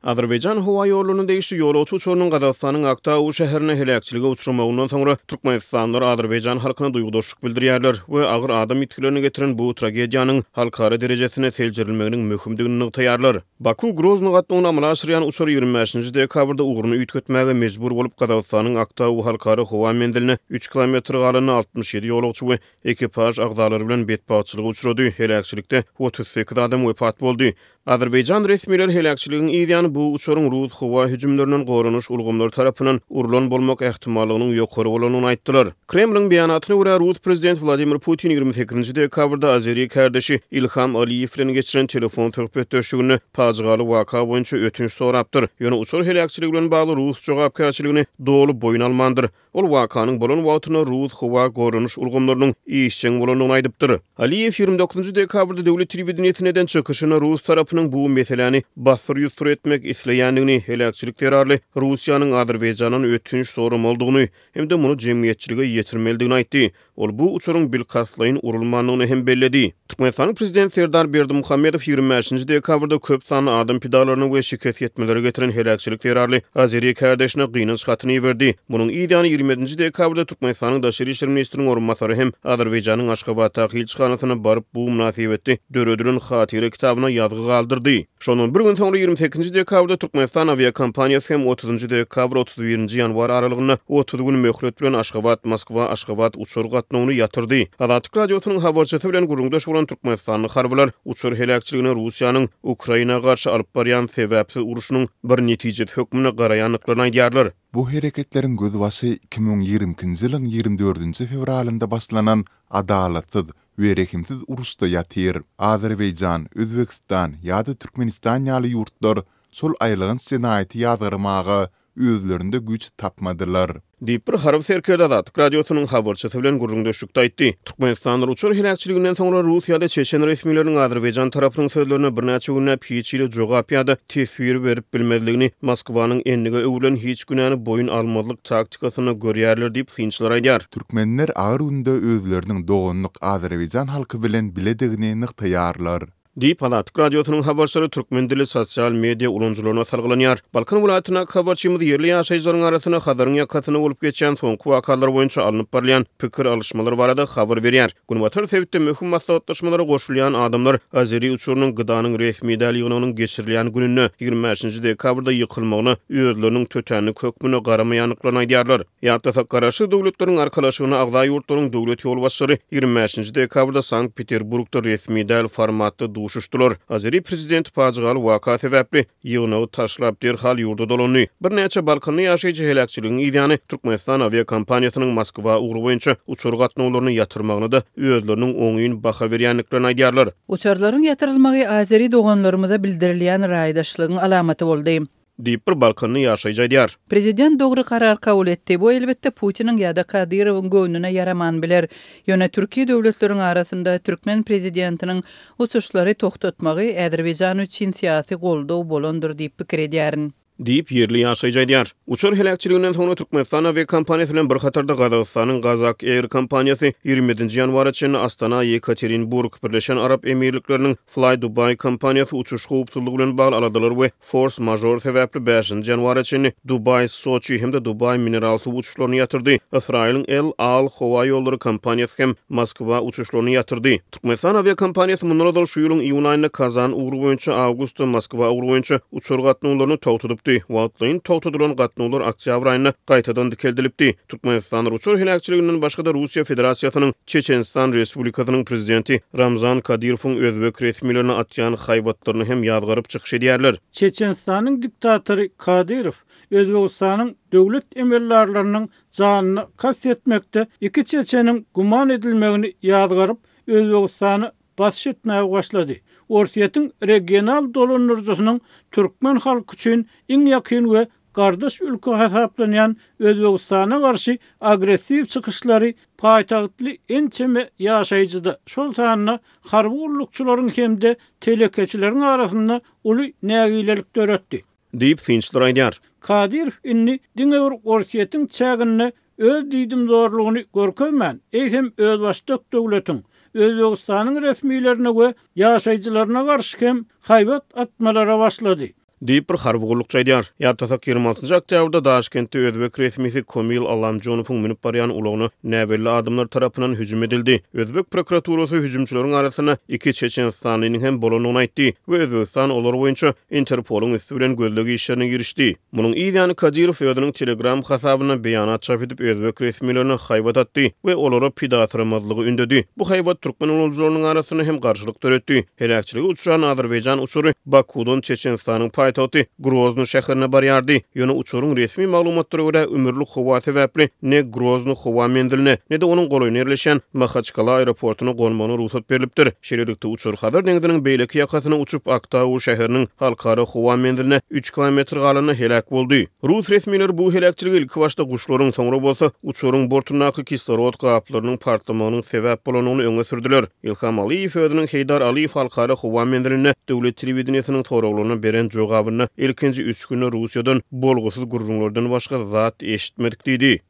Azerbaýjan howa ýollaryna degişli ýolagçy uçarynyň Gazagystanyň Aktau şäherinde heläkçilige uçramagyndan soňra türkmenistanlylar azerbaýjan halkyna duýgudaşlyk bildirýärler we agyr adam ýitgilerine getiren bu tragediýanyň halkara derejesinde seljerilmeginiň möhümdigini nygtaýarlar. Baku-Grozny gatnawyny amala aşyrýan uçar 25-nji dekabrda ugruny üýtgetmäge mejbur bolup, Gazagystanyň Aktau halkara howa menziline üç kilometr galanda 67 ýolagçy we ekipaž agzalary bilen betbagtçylyga uçrady, heläkçilikde 38 adam wepat boldy. Azerbaýjan resmileri heläkçiligiň yzýany bu uçaryň rus howa hüjümlerinden goranyş ulgamlary tarapyndan urlan bolmak ähtimallygynyň ýokary bolandygyny aýtdylar. Kremliň beýanatyna görä, rus prezidenti Wladimir Putin 28 dekabrda azeri kärdeşi Ilham Aliýew bilen geçiren telefon söhbetdeşliginde pajygaly waka boýunça ötünç sorapdyr. Ýöne uçar heläkçiligi bilen bagly rus jogapkärçiligini doly boýun almandyr. Ol wakanyň bolan wagtynda rus howa goranyş ulgamlarynyň işjeň bolandygyny aýdypdyr. Aliýew 29 dekabrda döwlet telewideniýesinde eden çykyşynda rus tarapynyň bu meseläni bassyr-ýussur etmek isleýändigini, heläkçilik zerarly Russiýanyň Azerbaýjandan ötünç soramalydygyny hem-de muny jemgyýetçilige ýetirmelidigini aýtdy. Ol bu uçaryň bilkastlaýyn urulmandygyny hem belledi. Türkmenistanyň Prezidenti Serdar Berdimuhamedow 25-nji dekabrda köp sanly adam pidalaryna we şikes ýetmelere getiren heläkçilik zerarly azeri kärdeşine gynanç hatyny iberdi. Munuň yz ýany 27-nji dekabrda Türkmenistanyň Daşary işler ministriniň orunbasary hem Azerbaýjanyň Aşgabatdaky ilçihanasyna baryp bu mynasybetli döredilen hatyra kitabyna ýazgy galdyrdy. Şondan bir gün soňra 28-nji dekabrda Türkmenistan awiakompaniýasy hem otuzynjy dekabr, 31-nji ýanwar aralygynda 30 gün möhlet bilen Aşgabat, Moskwa, Aşgabat uçar gatnawyny ýatyrdy. Azatlyk Radiosynyň habarçysy bilen gürrüňdeş bolan türkmenistanly harbylar uçar heläkçiligine Russiýanyň Ukraina garşy alyp barýan sebäpsiz urşunyň bir netijesi hökmünde garaýandyklaryny aýdýarlar. Bu hereketleriň gözbaşy 2022-nji ýylyň 24-nji fewralynda başlanan adalatsyz we rehimsiz uruşda ýatyr. Azerbaýjan, Özbegistan ýa-da Türkmenistan ýaly ýurtlar şol aýylganç jenaýaty ýazgarmaga özlerinde güýç tapmadylar. Diýip, bir harby serkerde Azatlyk Radiosynyň habarçysy bilen gürrüňdeşlikde aýtdy. Türkmenistanlylar uçar heläkçiliginden soňra rus ýa-da çeçen resmileriniň azerbaýjan tarapynyň sözlerine birnäçe günläp hiç hili jogap ýa-da teswir berip bilmezligini Moskwanyň endige öwrülen hiç günäni boýun almazlyk taktikasynda görýärler diýip, synçylar aýdýar. Türkmenler agyr günde özleriniň doganlyk azerbaýjan halky bilen biledigini nygtaýarlar. Diýip, Azatlyk Radiosynyň habarçylary türkmen dilli sosial media ulanyjylaryna salgylanýar. Balkan welaýatyndaky habarçymyz ýerli ýaşaýjylaryň arasynda Hazaryň ýakasynda bolup geçýän soňky wakalar boýunça alnyp barylýan pikir alyşmalar barada habar berýär. Günbatar sebitde möhüm maslahatlaşmalara goşulýan adamlar azeri uçarynyň GDA-nyň resmi däl ýygnagynyň geçirilýän gününde, 25-nji dekabrda ýykylmagyna özleriniň tötänlik hökmünde garamaýandyklaryny aýdýarlar. Ýatlasak, Garaşsyz Döwletleriň Arkalaşygyna agza ýurtlaryň döwlet ýolbaşçylary 25-nji dekabrda Sankt-Peterburgda resmi däl formatda duşuşdylar. Azeri prezidenti pajygaly waka sebäpli ýygnagy taşlap, derhal ýurda dolandy. Birnäçe balkanly ýaşaýjy heläkçiligiň yzýany Türkmenistan awiakompaniýasynyň Moskwa ugry boýunça uçar gatnawlaryny ýatyrmagyna-da özleriniň oňyn baha berýändiklerini aýdýarlar. Uçarlaryň ýatyrylmagy azeri doganlarymyza bildirilýän raýdaşlygyň alamaty boldy. Diýip, bir balkanly ýaşaýjy aýdýar. Prezident dogry karar kabul etdi. Bu, elbetde, Putiniň ýa-da Kadyrowyň göwnüne ýaraman biler. Ýöne türki döwletleriň arasynda türkmen prezidentiniň uçuşlary togtatmagy Azerbaýjan üçin syýasy goldaw bolandyr diýip pikir edýärin. Diýip, ýerli ýaşaýjy aýdýar. Uçar heläkçiliginden soňra Türkmenistan awiakompaniýasy bilen bir hatarda Gazagystanyň Gazak Air kompaniýasy 27-nji ýanwara çenli Astana, Ýekaterinburg, Birleşen Arap Emirlikleriniň Fly Dubai kompaniýasy uçuş howpsuzlygy bilen bagly aladalar we fors-mažor sebäpli bäşinji ýanwara çenli Dubaý, Soçi hem-de Dubaý mineral suw uçuşlaryny ýatyrdy. Ysraýylyň El Al howa ýollary kompaniýasy hem Moskwa uçuşlaryny ýatyrdy. Türkmenistan awiakompaniýasy mundan ozal şu ýylyň iýun aýynda Kazan ugry boýunça, awgustda Moskwa ugry boýunça uçar gatnawlaryny togtadypdy. Wagtlaýyn togtadylan gatnawlar oktýabr aýynda gaýtadan dikeldilipdi. Türkmenistanyň uçar heläkçiliginden başga-da Russiýa Federasiýasynyň Çeçenistan Respublikasynyň Prezidenti Ramzan Kadyrowyň özbek resmilerine atýan haýbatlaryny hem ýazgaryp çykyş edýärler. Çeçenistanyň diktatory Kadyrow Özbegistanyň döwlet emeldarlarynyň janyna kast etmekde iki çeçeniň güman edilmegini ýazgaryp, Özbegistana basyş etmäge başlady. Orsýetiň regional dolandyryjysynyň türkmen halky üçin iň ýakyn we gardaş ülke hasaplanýan Özbegistana garşy agressiw çykyşlary paýtagtly ençeme ýaşaýjyda, şol sanda harby gullukçylaryň hem-de telekeçileriň arasynda uly nägilelik döretdi. Diýip, synçylar aýdýar. Kadyrow indi diňe bir Orsýetiň çäginde öz diýdimzorlugyny görkezmän, eýsem özbaşdak döwletiň, Özbegistanyň resmilerine we ýaşaýjylaryna garşy hem haýbat atmalara başlady. Diýip, bir harby gullukçy aýdýar. Ýatlasak, 26-njy oktýabrda Daşkentde özbek resmisi Komil Allamjonowyň münüp barýan ulagyna näbelli adamlar tarapyndan hüjüm edildi. Özbek prokuraturasy hüjümçileriň arasynda iki çeçenistanlynyň hem bolandygyny aýtdy we Özbegistan olar boýunça Interpolyň üsti bilen gözleg işlerine girişdi. Munuň yz ýany Kadyrow özüniň Telegram hasabynda beýanat çap edip, özbek resmilerine haýbat atdy we olara pidasyramazlygy ündedi. Bu haýbat türkmen ulanyjylarynyň arasynda hem garşylyk döretdi. Heläkçilige uçran azerbaýjan uçary Bakudan Çeçenistanyň paýtagty Grozny şäherine barýardy. Ýöne uçaryň resmi maglumatlara görä, ümürli howa sebäpli ne Grozny howa menziline, ne-de onuň golaýynda ýerleşýän Mahaçkala aeroportuna gonmagyna rugsat berlipdir. Şeýlelikde, uçar Hazar deňziniň beýleki ýakasyna uçup, Aktau şäheriniň halkara howa menziline üç kilometr galanda heläk boldy. Rus resmileri bu heläkçilige ilkibaşda guşlaryň, soňra bolsa uçaryň bortundaky kislorod gaplarynyň partlamagynyň sebäp bolandygyny öňe sürdüler. Ilham Aliýew özüniň Heýdar Aliýew halkara howa menzilinde döwlet telewideniýesiniň soraglaryna beren jogabynda ilkinji üç günde Russiýadan bolgusyz gürrüňlerden başga zat eşitmedik diýdi.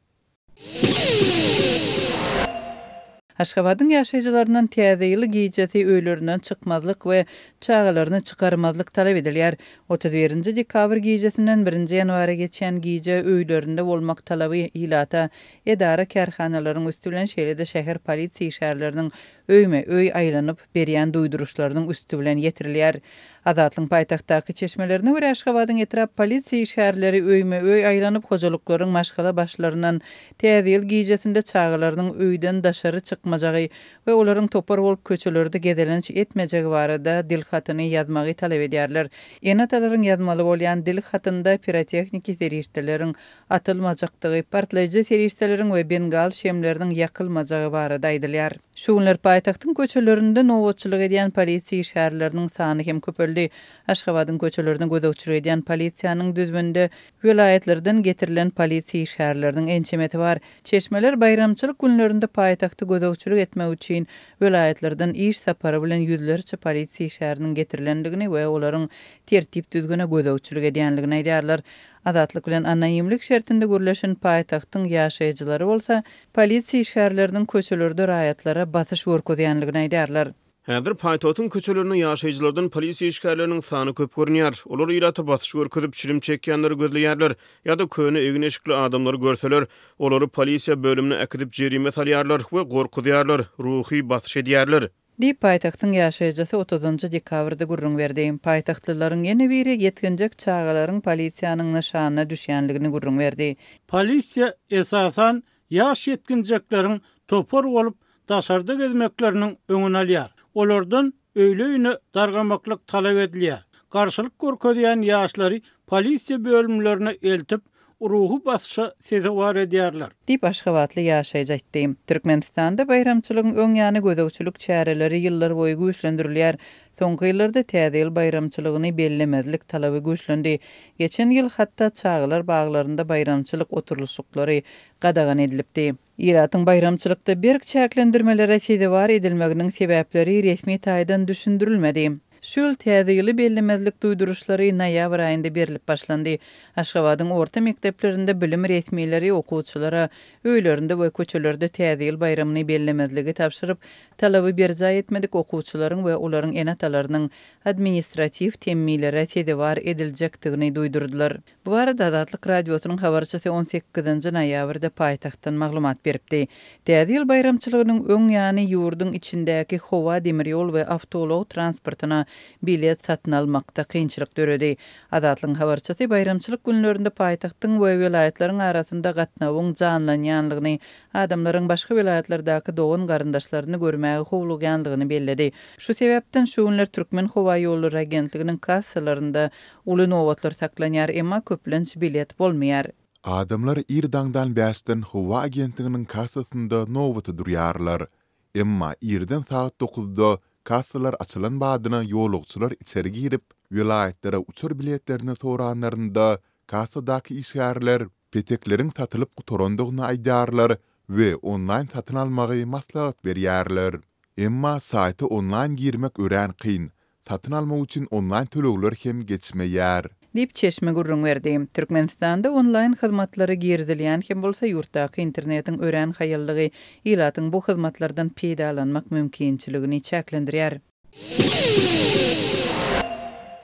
Aşgabadyň ýaşaýjylaryndan Täze ýyl gijesi öýlerinden çykmazlyk we çagalaryny çykarmazlyk talap edilýär. 31-nji dekabr gijesinden birinji ýanwara geçýän gije öýlerinde bolmak talaby ilata edara-kärhanalaryň üsti bilen şeýle-de şäher polisiýa işgärleriniň öýme-öý aýlanyp berýän duýduryşlarynyň üsti bilen ýetirilýär. Azatlygyň paýtagtdaky çeşmelerine görä, Aşgabadyň etrap polisiýa işgärleri öýme-öý aýlanyp, hojalyklaryň maşgala başlaryndan Täze ýyl gijesinde çagalarynyň öýden daşary çykmajagy we olaryň topar bolup köçelerde gezelenç etmejegi barada dil hatyny ýazmagy talap edýärler. Ene-atalaryň ýazmaly bolýan dil hatynda pirotehniki serişdeleriň atylmajakdygy, partlaýjy serişdeleriň we bengal şemleriniň ýakylmajagy barada aýdylýar. Şu günler paýtagtyň köçelerinde nobatçylyk edýän polisiýa işgärleriniň sany hem köpeldi. Aşgabadyň köçelerine gözegçilik edýän polisiýanyň düzüminde welaýatlardan getirilen polisiýa işgärleriniň ençemesi bar. Çeşmeler baýramçylyk günlerinde paýtagty gözegçilik etmek üçin welaýatlardan iş sapary bilen ýüzlerçe polisiýa işgäriniň getirilendigini we olaryň tertip-düzgüne gözegçilik edýändigini aýdýarlar. Azatlyk bilen anonimlik şertinde gürleşen paýtagtyň ýaşaýjylary bolsa, polisiýa işgärleriniň köçelerde raýatlara basyş görkezýänligini aýdýarlar. Häzir paýtagtyň köçelerinde ýaşaýjylardan polisiýa işgärleriniň sany köp görünýär. Olar ilata basyş görkezip, çilim çekýänleri gözleýärler ýa-da köne egin-eşikli adamlary görseler, olary polisiýa bölümine äkidip jerime salýarlar we gorkuzýarlar, ruhy basyş edýärler. Diýip, paýtagtyň ýaşaýjysy otuzynjy dekabrda gürrüň berdi. Paýtagtlylaryň ýene biri ýetginjek çagalaryň polisiýanyň nyşanyna düşýänligini gürrüň berdi. Polisiýa, esasan, ýaş ýetginjekleriň topar bolup daşarda gezmekleriniň öňüni alýar. Olardan öýli-öýüne dargamaklyk talap edilýär. Garşylyk görkezýän ýaşlary polisiýa bölümlerine eltip, ruhy basyşa sezewar edýärler. Diýip, aşgabatly ýaşaýjy aýtdy. Türkmenistanda baýramçylygyň öň ýany gözegçilik çäreleri ýyllarboýy güýçlendirilýär. Soňky ýyllarda Täze ýyl baýramçylygyny bellemezlik talaby güýçlendi. Geçen ýyl hatda çagalar baglarynda baýramçylyk oturylyşyklary gadagan edilipdi. Ilatyň baýramçylykda berk çäklendirmelere sezewar edilmeginiň sebäpleri resmi taýdan düşündirilmedi. Şu ýyl Täze ýyly bellemezlik duýduryşlary noýabr aýynda berlip başlandy. Aşgabadyň orta mekdeplerinde bilim resmileri okuwçylara öýlerinde we köçelerde Täze ýyl baýramyny bellemezligi tabşyryp, talaby berjaý etmedik okuwçylaryň we olaryň ene-atalarynyň administratiw temmilere sezewar ediljekdigini duýdurdylar. Bu barada Azatlyk Radiosynyň habarçysy on sekizinji noýabrda paýtagtdan maglumat beripdi. Täze ýyl baýramçylygynyň öň ýany ýurduň içindäki howa, demir ýol we awtoulag transportyna bilet satyn almakda kynçylyk döredi. Azatlygyň habarçysy baýramçylyk günlerinde paýtagtyň we welaýatlaryň arasynda gatnawyň janlanýanlygyny, adamlaryň başga welaýatlardaky dogan-garyndaşlaryny görmäge howlugýanlygyny belledi. Şu sebäpden şu günler Türkmenhowaýollary agentliginiň kassalarynda Uly nobatlar saklanýar, emma köplenç bilet bolmaýar. Adamlar ir daňdan bäşden howa agentliginiň kassasynda nobata durýarlar. Emma irden sagat dokuzda kassalar açylan badyna ýolagçylar içeri girip, welaýatlara uçar biletlerini soranlarynda, kassadaky işgärler petekleriň satylyp gutarandygyny aýdýarlar we onlaýn satyn almagy maslahat berýärler. Emma saýta onlaýn girmek örän kyn, Satyn almak üçin onlaýn tölegler hem geçmeýär. Diýip, çeşme gürrüň berdi. Türkmenistanda onlaýn hyzmatlary girizilýän hem bolsa, ýurtdaky internetiň örän haýallygy ilatyň bu hyzmatlardan peýdalanmak mümkinçiligini çäklendirýär.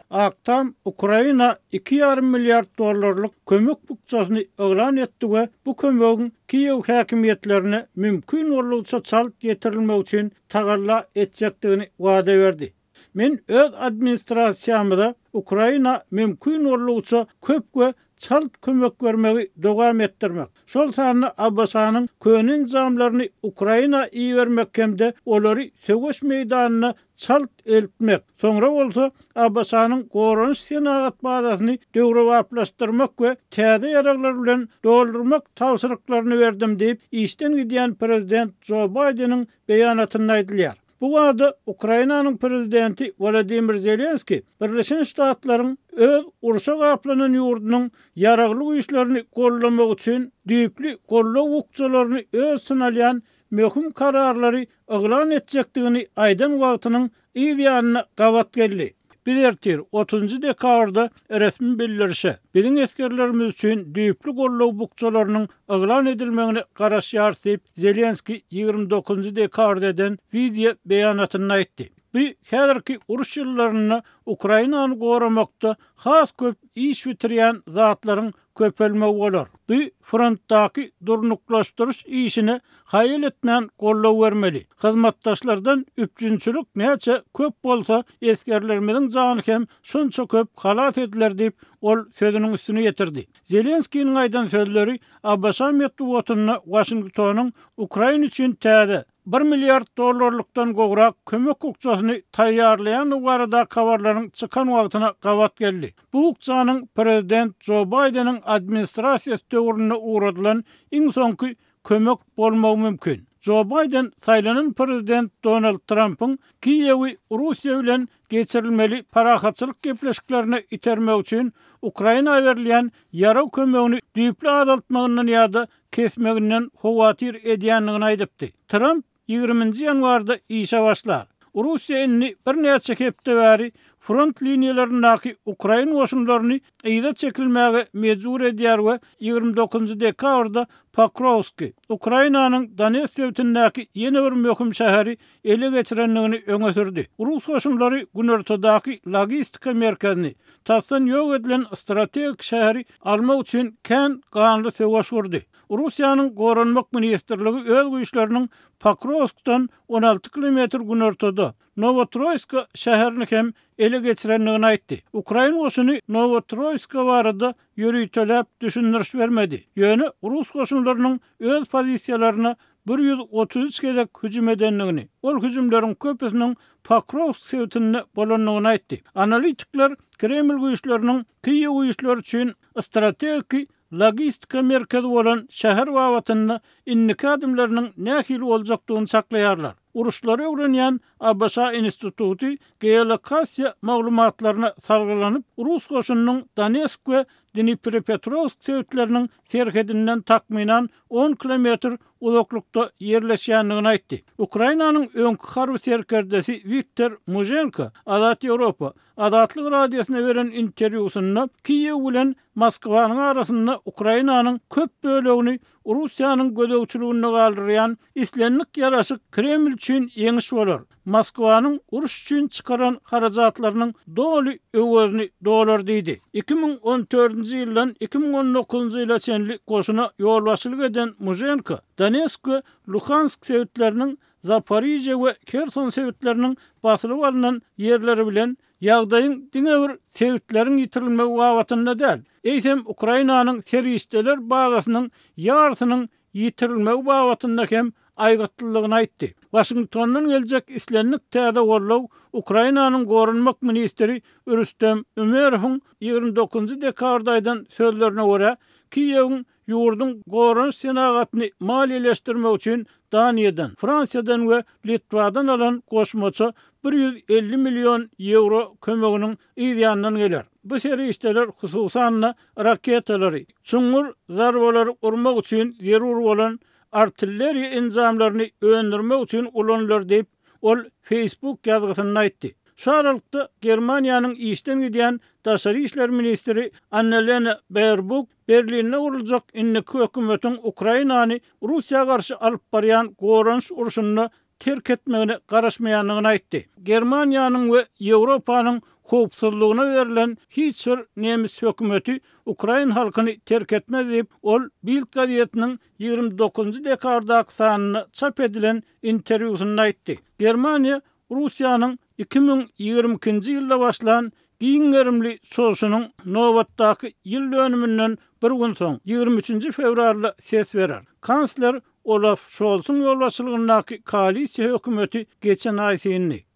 Ak Tam Ukraina 2,5 milliard dollarlyk kömek bukjasyny yglan etdi we bu kömegiň Kiýew häkimiýetlerine mümkin boldugyça çalt ýetirilmegi üçin tagalla etjekdigini wada berdi. Men öz administrasiýamyza Ukraina mümkin boldugyça köp we çalt kömek bermegi dowam etdirmek, şol sanda ABŞ-nyň köne enjamlaryny Ukraina ibermek hem-de olary söweş meýdanyna çalt eltmek, soňra bolsa ABŞ-nyň goranyş senagat bazasyny döwrebaplaşdyrmak we täze ýaraglar bilen doldurmak tabşyryklaryny berdim diýip, işden gidýän prezident Jo Baýdeniň beýanatynda aýdylýar. Bu barada Ukrainanyň prezidenti Wolodymyr Zelenskiý Birleşen Ştatlaryň öz urşa gaplanan ýurdunyň ýaragly güýçlerini goldamak üçin düýpli goldaw bukjalaryny öz içine alýan möhüm kararlary yglan etjekdigini aýdan wagtynyň yz ýanyna gabat geldi. Biz ertir, otuzynjy dekabrda resmi bildirişe, biziň esgerlerimiz üçin düýpli goldaw bukjalarynyň yglan edilmegine garaşýarys diýip, Zelenskiý 29-njy dekabrda eden wideo beýanatynda aýtdy. Bu häzirki uruş ýyllarynda Ukrainany goramakda has köp iş bitirýän zatlaryň köpelmegi bolar. Bu frontdaky durnuklaşdyryş işine haýal etmän goldaw bermeli. Hyzmatdaşlardan üpjünçilik näçe köp bolsa, esgerlerimiziň jany hem şonça köp halas ediler diýip, ol sözüniň üstüni ýetirdi. Zelenskiniň aýdan sözleri ABŞ metbugatynda Waşingtonyň Ukraina üçin täze, bir milliard dollarlykdan gowrak kömek bukjasyny taýýarlaýandygy baradaky habarlaryň çykan wagtyna gabat geldi. Bu bukjanyň prezident Jo Baýdeniň administrasiýasy döwründe ugradylan iň soňky kömek bolmagy mümkin. Jo Baýden saýlanan prezident Donald Trampyň Kiýewi Russiýa bilen geçirilmeli parahatçylyk gepleşiklerine itermek üçin Ukraina berilýän ýarag kömegini düýpli azaltmagyndan ýa-da kesmeginden howatyr edýändigini aýdypdy. Tramp ýigriminji ýanwarda işe başlar. Russiýa indi birnäçe hepde bäri front liniýalaryndaky ukrain goşunlaryny yza çekilmäge mejbur edýär we 29 dekabrda Pokrowski, Ukrainanyň Donetsk sebitindäki ýene bir möhüm şäheri ele geçirendigini öňe sürdi. Rus goşunlary günortadaky logistika merkezini, tasdan ýok edilen strategik şäheri almak üçin kän ganly söweş gurdy. Russiýanyň Goranmak ministrligi öz güýçleriniň Pokrowskdan 16 kilometr günortada, Nowotroýska şäherini hem ele geçirendigini aýtdy. Ukrain goşuny Nowotroýska barada ýöriteläp düşündiriş bermedi. Ýöne rus goşunlarynyň öz pozisiýalaryna 133 gezek hüjüm edendigini, ol hüjümleriň köpüsiniň Pokrowsk sebitinde bolandygyny aýtdy. Analitikler Kreml güýçleriniň Kiýew güýçleri üçin strategiki logistika merkezi bolan şäher babatynda indiki ädimleriniň nähili boljakdygyny çaklaýarlar. Uruşlary öwrenýän ABŞ instituty geolokasiýa maglumatlaryna salgylanyp, rus goşunynyň Donetsk we Dniprepetrowsk sebitleriniň serhedinden takmynan on kilometr uzaklykda ýerleşýändigini aýtdy. Ukrainanyň öňki harby serkerdesi Wiktor Muženko Azat Ýewropa Azatlyk Radiosyna beren interwýusynda Kiýew bilen Moskwanyň arasynda Ukrainanyň köp bölegini Russiýanyň gözegçiliginde galdyrýan islendik ýaraşyk Kreml üçin ýeňiş bolar, Moskwanyň uruş üçin çykaran harajatlarynyň doly öwezini dolar diýdi. 2014-nji ýyldan 2019-njy ýyla çenli goşuna ýolbaşçylyk eden Muženko Donetsk we Luhansk sebitleriniň Zaporižýa we Herson sebitleriniň basylyp alnan ýerleri bilen ýagdaýyň diňe bir sebitleriň ýitirilmegi babatynda däl, eýsem Ukrainanyň serişdeler bazasynyň ýarysynyň ýitirilmegi babatynda hem aýgytlydygyny aýtdy. Waşingtondan geljek islendik täze goldaw Ukrainanyň goranmak ministri Rüstem Ümerowyň 29 dekabrda aýdan sözlerine görä, Kiýewiň ýurduň goranyş senagatyny maliýeleşdirmek üçin Daniýadan, Fransiýadan we Litwadan alan goşmaça 150 million ýewro kömeginiň yz ýanyndan geler. Bu serişdeler, hususan-da, raketalary, çuňňur zarbalary urmak üçin zerur bolan artilleriýa enjamlaryny öndürmek üçin ulanylar diýip, ol Facebook ýazgysynda aýtdy. Şu aralykda, Germaniýanyň işden gidýän daşary işler ministri Annalena Baerbok Berlinde guruljak indiki hökümetiň Ukrainany Russiýa garşy alyp barýan goranyş urşunda terk etmegine garaşmaýandygyny aýtdy. Germaniýanyň we Ýewropanyň howpsuzlygyna berlen hiç bir nemes hökümeti ukrain halkyny terk etmez diýip, ol Bild gazetiniň 29 dekabrdaky sanynda çap edilen interwýusynda aýtdy. Germaniýa Russiýanyň 2022-nji ýylda başlan giň gerimli çozuşynyň nobatdaky ýyl dönüminden bir gün soň, 23-nji fewralda ses berer. Kansler Olaf Şolsuň ýolbaşçylygyndaky koalisiýa hökümeti geçen aý syndy.